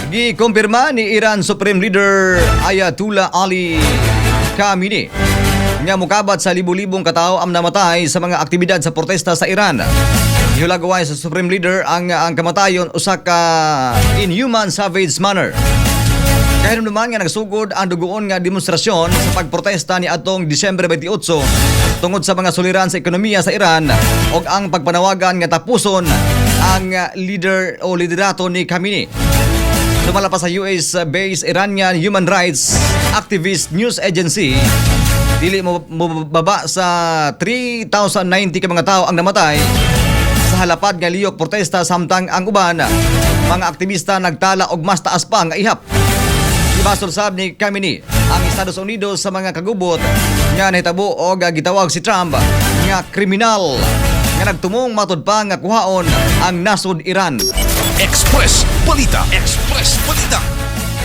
Gikumpirma ni Iran Supreme Leader Ayatollah Ali Khamenei nga mukabat sa libo-libong katao ang namatay sa mga aktibidad sa protesta sa Iran. Gihulagway sa Supreme Leader ang kamatayon usa ka inhuman, savage manner. Kahinumduman nga nagsugod ang dugoon nga demonstrasyon sa pagprotesta ni atong Disyembre 28 tungod sa mga suliran sa ekonomiya sa Iran ug ang pagpanawagan nga tapuson ang leader o liderato ni Khamenei. Sumala pa sa US-based Iranian Human Rights Activist News Agency, dili mo baba sa 3,090 ka mga tao ang namatay sa halapad nga liyok protesta, samtang ang uban mga aktivista nagtala og mas taas pa nga ihap. Gibasol sab ni Khamenei ang Estados Unidos sa mga kagubot nga nahitabo og gitawag si Trump nga kriminal nga nagtumong matud pa nga kuhaon ang nasod Iran. Express Balita. Express Balita.